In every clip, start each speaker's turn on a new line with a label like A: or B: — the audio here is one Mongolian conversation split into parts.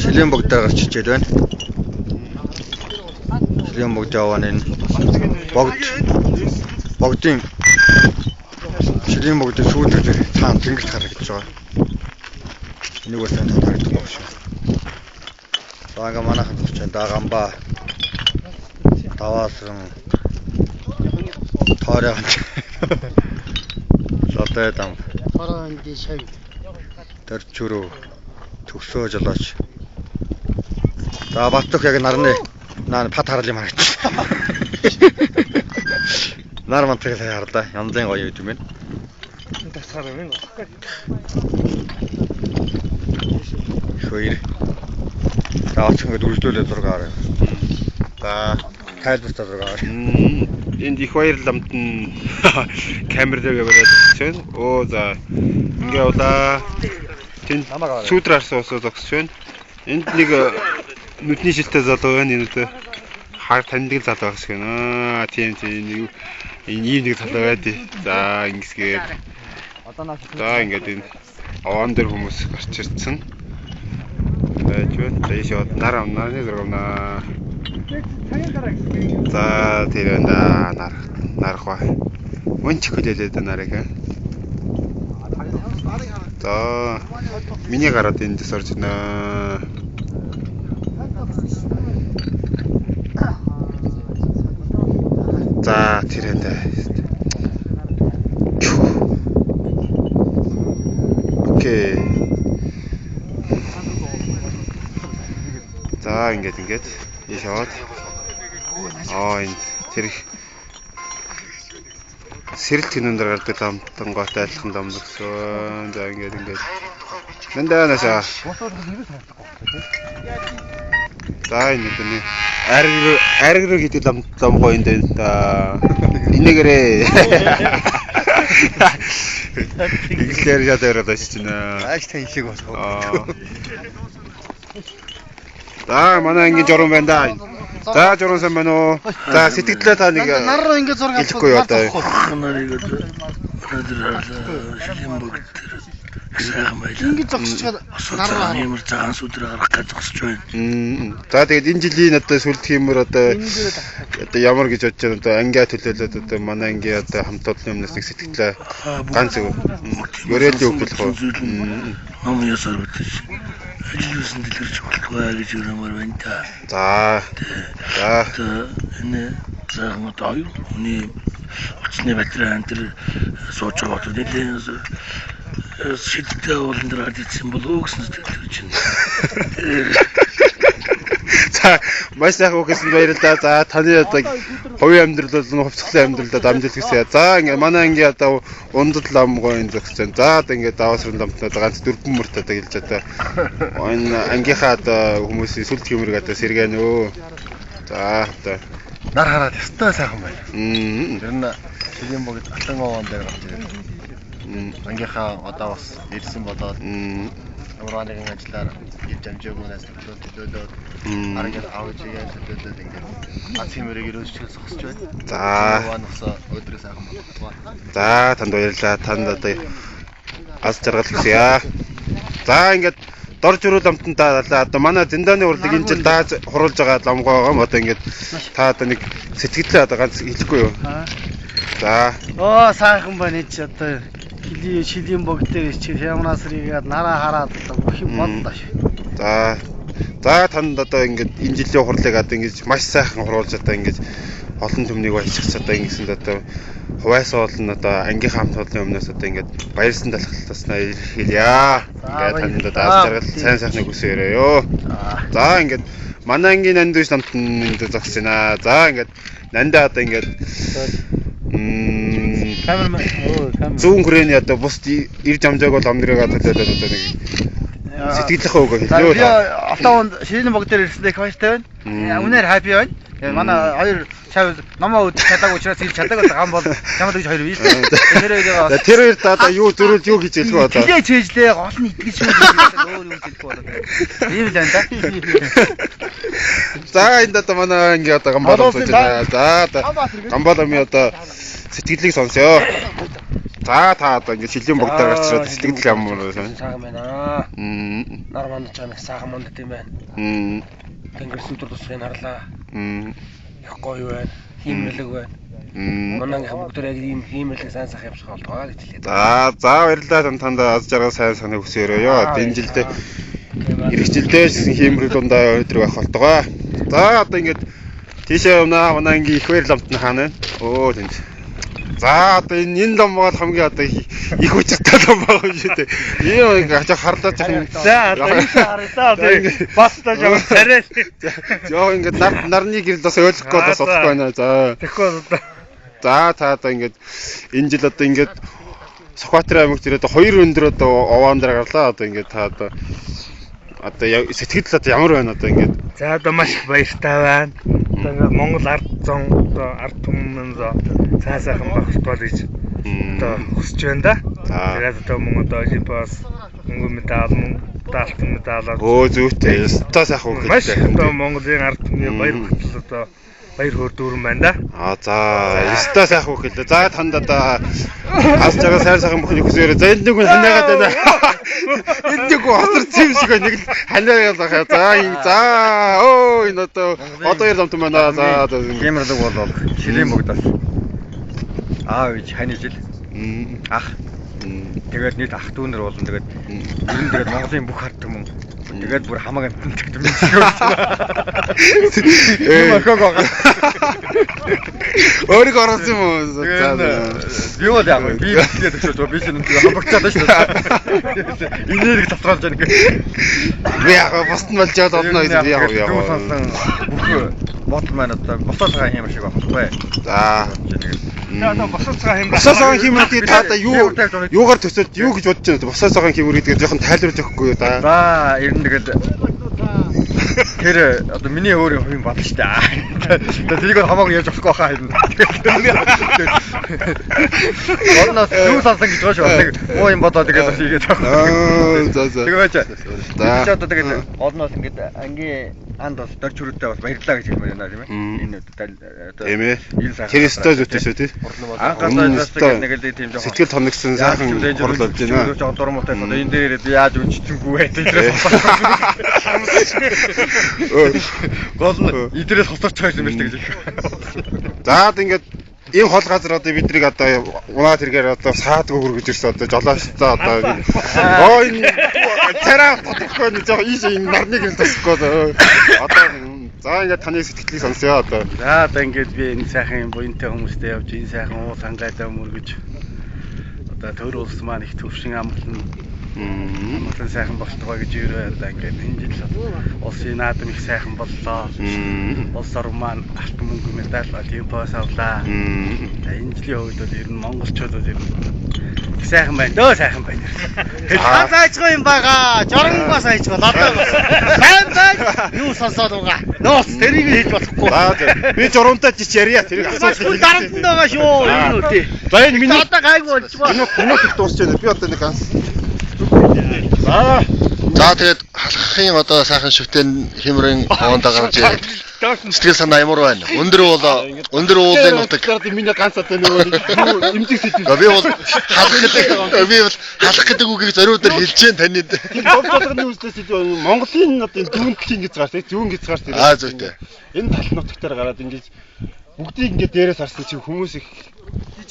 A: Шилийн богд дээр гарч ичээд байна. Шилийн богд яваа энэ богд богдын шилийн богдын сүүлд дээр цаана тэнгэрт харагдаж байгаа. Энийг бол танд харагдахгүй шүү. За ингээ манайхан зогч байна. Дагамба даваасран тоорой лодой дам
B: Хороонд шав.
A: Дөрчөрөө төгсөө жолооч. За Баттөх яг нарны наа пат харал юм харагдчих. Нар мантыг сайн харлаа. Янзын гоё юм байна.
B: Тасгаар юм.
A: Их хоёр. За очих ингээд үргэлжлүүлээ зураг аваа. За тайлбартай зураг аваа.
C: Энд их баяр ламт нь камер дээр яваад зогсож байна. Оо за ингээ явлаа. Тэнд сүүдэр харсан усаа зогсож байна. Энд нэг нүдний шилтэй залуу байна. Энэ үдэ хар таньдаг залуу байх шиг байна. Тийм тийм нэг энэ ийм нэг залуу байдیں۔ За ингэсгээд. За ингээд энэ овоон дээр хүмүүс гарч ирсэн. Байж байна. За ийш яваад нар нарны зураг авнаа. За тэр байна нар нарах ба. Мөн ч хүлээлээд нарыг. За миний гараад эндээс орж ирнэ. За тэр энэ. Окей. За ингээд ингээд ийш яваад. Аа энэ тэр их сэрэлт гинэн дээр гардаг ламтангоотой адилхан лам зогссон. За ингээд ингээд. Нандаа наашаа. За энэ үний айраг руу хийдэг лам лам гоё юм дээ. Энэгээрээ. Инглиэр яа дээр очиж байна.
A: Ааш тань шиг болох.
C: За манай ангийн журам байна да. За журам сайн байна уу? За сэтгэлдээ та нэг
B: нар руу ингэ зураг
C: хэлэхгүй юу одоо.
D: Нарыг өнөөдөр шилийн богд их сайхан байлаа.
B: Ингэ зогсчиход нар руу хараа.
D: Ямар цагаан сүдэр гарах гэж зогсож байна.
C: За тэгээд энэ жилийн одоо сүлд хиймэр одоо одоо ямар гэж бодож байна одоо ангиа төлөөлөөд одоо манай ангийн одоо хамт олонны өмнөөс нэг сэтгэлээ ганц үг. Өрөөлөө үг хэлэх үү?
D: Ном ясаар бүтэж ажил үйлсэн дэлгэрч болтугай гэж өрөөмөр байна та.
C: За. За.
D: Энэ сайхан одоо хоёр хүний утасны батарей энэ төр сууж байгаа хотод нэлээд шидтэй уулан дээр гарч ирсэн болов уу гэсэн сэтгэл төрж байна.
C: За маш сайхан үг хэлсэнд баярлалаа. За таны одоо хувийн амьдрал бол хувьцлын амьдралдаа дамжуулах гэсэн. За ингээ манай ангийн одоо ундал лам гоё зогсож байна. За одоо ингээ даваасрын ламтнаа ганц дөрвөн мөрт одоо хэлж одоо энэ ангийнхаа одоо хүмүүсийн сүлд хэмрэг одоо сэргэнэ өө. За одоо
E: нар хараад ёстой сайхан байна. Тэр нь шилийн богд алтан овоон дээр гарч ирээд ангийнхаа одоо бас ирсэн болоод ямар нэгэн ажиллаар ирж амжаагүйнээс төлөөлөөд аргаар авч игээл төлөөлөөд ингээд гац хэмэрийг өрөөсчл зогсож байна.
C: За
E: өдрөө сайхан болтугай.
C: За танд баярлалаа. Танд одоо аз жаргал хүсье. За ингээд дор журал амтан та одоо манай зиндааны урлаг энэ жил дааж хуруулж байгаа ламгой байгаа юм. Одоо ингээд та одоо нэг сэтгэлдээ одоо ганц хэлэхгүй юу? За.
B: Оо сайхан байна чи одоо шилийн богд дээр чи хямнаас рийгээд нараа хараад одоо бүх юм бодлоо шүү.
C: За. За танд одоо ингээд энэ жилийн хурлыг одоо ингэж маш сайхан хуруулж одоо ингэж олон түмнийг баяжчих одоо ингэсэнд одоо хувайсан олон одоо ангийн хамт олонны өмнөөс одоо ингээд баярсан талхалтаснаа илэрхийлье. Ингээд танд одоо аз жаргал сайн сайхныг хүсье өрөөё. За ингээд манай ангийн нандууш намт энд зогсож байна. За ингээд нандаа одоо ингээд
B: камермен
C: зүүн хүрээний одоо бусд ирж амжааг бол амнырыгаа төлөөлөөд одоо нэг сэтгэлийнхээ үг хэллээ.
B: Би Оттаванд шилийн богд дээр ирсэндээ их баяртай байна. Үнээр happy байна. Манай хоёр шав номоо үдчих чадаагүй учраас хэлж чадаагүй гам бол чамд гэж хоёр бий.
C: Тэр хоёр та одоо юу зөрүүлж юу хийж хэлэх вэ одоо?
B: Хилээ чэйжлээ гол нь итгэж шүү гэж өөр юу хэлэхгүй болоо. Ийм л байна да.
C: За энд одоо манай анги одоо гамбал болж байна. За одоо гамбал амын одоо сэтгэлийг сонсё. За та одоо ингээд шилийн богдоор гарч ирээд сэтгэл ямар байна?
D: Сайхан байна. Нар мандаж байгаа нэг сайхан мандад юм байна. Тэнгэр сүдэр тусахыг харлаа. Их гоё байна. Хиймэрлэг байна. Манай ангийнхан бүгд яг ийм хиймэрлэг сайн сайхан явчих болтгоо гэж хэлээ.
C: За за баярлалаа танд аз жаргал сайн саныг хүсээрэй ёо. Энэ жилдээ ирэх жилдээ ч гэсэн хиймэрлэг дундаа өдрөг авах болтгоо. За одоо ингээд тийшээ явнаа. Манай ангийн их баяр ламт нь хаана вэ? Өө тэнд. За одоо энэ лам бол хамгийн одоо их учиртай лам байгаа юм шүү дээ. Ийм ингээ хажаа харлаа жоохон.
D: За одоо энэ харагдаа одоо бас та жоо царай.
C: Жоо ингээ нарны гэрэл бас ойлгохгүй бас болохгүй байна. За.
D: Тэгэхгүй одоо.
C: За та одоо ингээд энэ жил одоо ингээд Сүхбаатар аймагт ирээд хоёр өндөр одоо овоон дээр гарлаа. Одоо ингээд та одоо сэтгэл одоо ямар байна одоо ингээд?
D: За одоо маш их баяртай байна. Одоо ингээд Монгол ард зон одоо ард түмэн сайн сайхан байх болтугай гэж одоо хүсэж байна да. Тэгээд одоо мөн одоо Олимпиас мөнгө медаль мөн алтан медаль авч.
C: Өө зүйтэй. Ёстой сайхан үг хэллээ.
D: Маш их одоо Монголын ард түмний баяр хөтөл одоо баяр хөөр дүүрэн байна да.
C: Аа за ёстой сайхан үг хэллээ. За танд одоо аз жаргал сайн сайхан бүхнийг хүсээрэй. За энд нэг хүн ханаагаад байна. Энд нэг хүн осорсон юм шиг байна. Нэг л ханаагаад байгаа. За за өө энэ одоо яар ламтан байна. За
A: Хиймэрлэг бол шилийн богдоос аав ээж хань ижил ах тэгээд нийт ах дүүнэр болон тэгээд ер нь тэгээд Монголын бүх ард түмэн тэгээд бүр хамаг амтан гэдэг юм шиг байна. Юм охиог байгаа.
C: Өөрийгөө оруулсан юм уу?
A: За би бол яг би бэлтгээд өгчөөж би чинь хамбагчаад байна шүү дээ. Инээрийг цавцгаалж байна гэх.
C: Би яг бусд нь болж яваад одно гэж би яг
A: яг сонсон бүх бодол маань одоо босоолгаа хиймэр шиг байхгүй.
C: За.
D: За одоо босоолцоо хиймэр.
C: Босоолцоо хиймэр гэдэг та одоо юу юугаар төсөөлж юу гэж бодож байна? Босоолцоо хиймэр гэдэг жоохон тайлбарлаж өгөхгүй юу да?
A: За ер нь тэгэл тэр одоо миний өөрийн хувийн бодол шүү дээ. Тэгээ тэрийг хамаагүй яаж болохгүй хаа юм. Орноос юу сансан гэж байгаа шүү. Нэг муу юм бодоо тэгээд бас хийгээд байгаа.
C: За за.
A: Тэгээ байж. За одоо тэгээд олноос ингээд ангийн анд бас дорж хүрээтэй бас баярлалаа гэж хэлмээр байна тийм ээ. Энэ одоо
C: тийм ээ. Тэр өстой зүйтэй шүү тий.
A: Анх ганцаас нэг л тийм жоохон
C: сэтгэл тоногсон сайхан хурал болж байна.
A: Жоохон дурмуутай одоо энэ дээр ирээд яаж үнчтэнгүй бай тэрээс гол нь эдрээс хосорч байгаа юм байна шүү гэж.
C: За одоо ингээд ийм хол газар одоо биднийг одоо унаа тэргээр одоо саадгүй хөргөж ирсэн одоо жолоочтой одоо оо энэ царай тодорхой нэг жоо ийш энэ нарны гэрэл тусахгүй одоо за ингээд таны сэтгэлийг сонсъё одоо.
D: За одоо ингээд би энэ сайхан буянтай хүмүүстэй явж энэ сайхан уул хангайдаа мөргөж одоо төр улс маань их төвшин амгалан амгалан сайхан болтугай гэж өрөө одоо ингээд энэ жил улсын наадам их сайхан боллоо. Улс орн маань алтан мөнгө медаль Олимпиас авлаа. За энэ жилийн хувьд бол ер нь монголчууд бол ер нь их сайхан байна дөө сайхан байна.
B: Хал айцгаа юм байгаа. Жорон бас айцгаа ладаа бас. Сайн байна. Юу сонсоод байгаа. Нууц тэрийг хэлж болохгүй.
C: За би журамтай чич ярья тэрийг
B: асуух. Дарамтанд байгаа шүү. Юу нү тий.
C: За энэ миний
B: одоо гайгүй болчихваа.
C: Минут их дуусч байна. Би одоо нэг ганц. За.
E: За тэгээд халахын одоо сайхан шүтэн хэмрэн овондоо гарч ирээд сэтгэл санаа ямар байна? Өндөр уул өндөр уулын нутаг.
C: Миний ганц одоо нөгөө эмзэг сэдв.
E: Би бол халах гэдэг би бол халах гэдэг үгийг зориудаар хэлж जैन таны.
C: Тэр бов болгоны үзлээс илүү Монголын одоо энэ зүүн талын гизгаар тийм зүүн гизгаар тийм.
E: Аа зүйтэй.
C: Энэ тал нутагтаар гараад ингэж бүгдийг ингээд дээрээс харсан чинь хүмүүс их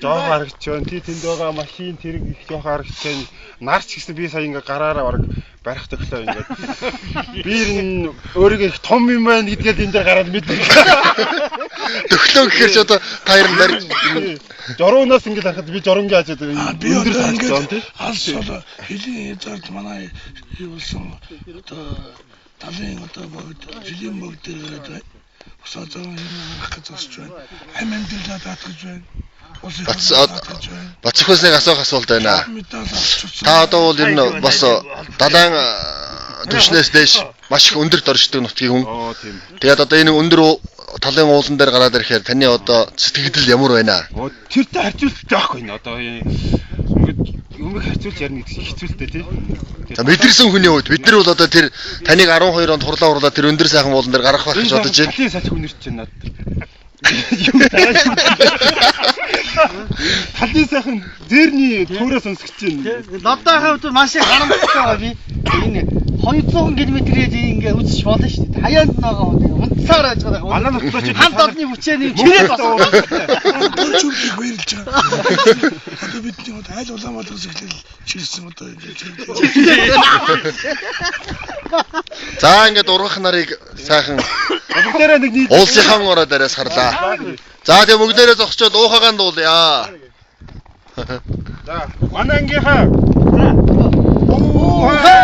C: жоохон харагч байна. Тий тэнд байгаа машин тэрэг их жоохон харагч байна. Нар ч гэсэн би сая ингээд гараараа бараг барих төглөө ингээд. Би энэ өөрийгөө их том юм байна гэдгээд энэ дээр гараад мэдээ.
E: Төглөө гэхээр ч одоо та хоёр нь барь
C: Жоруунаас ингээд харахад би жоронгийн хажууд өндөр санагдаж байна тий.
D: Алс бол хөлийн хязгаарт манай юу болсон одоо талын одоо богд жилийн богд дээр гараад босоо зам юм гарах гэж зогсож байна. Амь амьдралаа даатгаж байна.
E: Бацхөөс нэг асуух асуулт байна. Та одоо бол ер нь бас далайн түвшнээс дээш маш их өндөрт оршдог нутгийн хүн. Тэгээд одоо энэ өндөр талын уулан дээр гараад ирэхээр таны одоо сэтгэл ямар байна?
C: Тэртэй харьцуулттай байхгүй энэ одоо ингээд юм харьцуулж ярина гэдэг хэцүү л дээ тий.
E: За мэдэрсэн хүний хувьд бид нар бол одоо тэр таныг 12 онд хурлаа хурлаа тэр өндөр сайхан уулан дээр гаргах байх гэж бодож байна.
C: Талын салхи үнэрч байна надад. Юм тагаа шүү. Талын сайхан зээрний төөрөө сонсгож байна.
B: Лоддоохын хувьд маш их харамсалтай байгаа би. Энэ 200 км-ээр ингээ үзэж болно шүү дээ. Хаяанд байгаа хүн тэгээ унтсаар байж байгаа.
C: Манай нутгаа чи
B: Хамт олонны хүчээний чирээд болсон.
F: Төрчүүлгийг баярлж байгаа. Одоо бидний одоо айл Улаанбаатараас эхлээл чирсэн одоо ингэ.
E: За ингээд ургах нарыг сайхан
C: Бүгдээрээ нэг нийт
E: улсынхан ороо дээрээс харлаа. За тэгээ бүгдээрээ зогсчод уухагаан дуулъя.
C: За, манай ангийнхаа
E: Уухаа.